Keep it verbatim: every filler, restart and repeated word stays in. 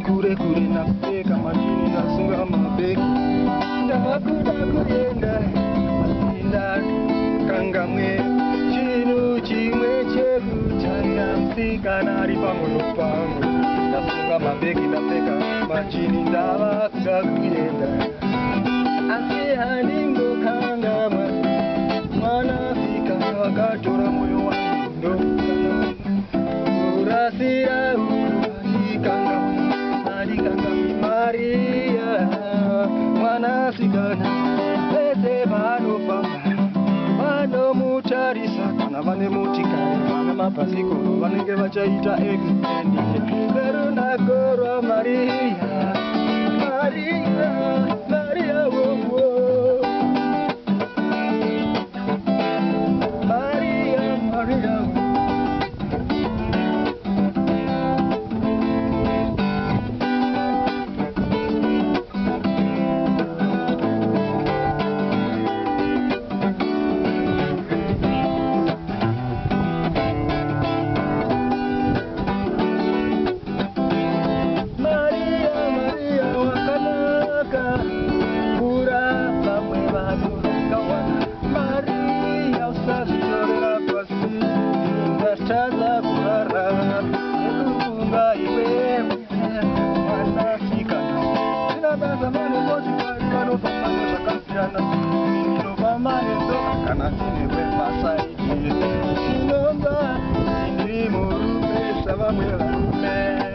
Kure kure na peka matjini ndasunga mabeki. Ndavakuda kuyenda, inda kangamwe. Tjinu tjimwe tjekutjaira msikana ari pamwe nopango. Ndasunga mabeki, ndapeka matjini, ndavakuda kuyenda. Asi handi mbo kangamwa, mwana sikana wakatora moyo wangu ndo. Urasira uku, arikangamwa, arikangamwa Maria, mwana sikana, pese vano famba, vano mutarisa, kana vane motikari, vana mapasiko, vanenge vachaita extend. Veruna korwa Maria, Maria, Maria, wo, wo. Maria, Maria. Maria, Maria, wakanaka, kura pamwe vanhu vakawana. Maria, usazvitorera pasi, ndataza kurara, nekufunga iwe, mwanasikana. Sina basa mane mosi, vanhu vanopa mane zvakasiyana, ndinopa mane ndoka kana tine wepasaidi. Ndinopa, ndiri murume, savamwe varume.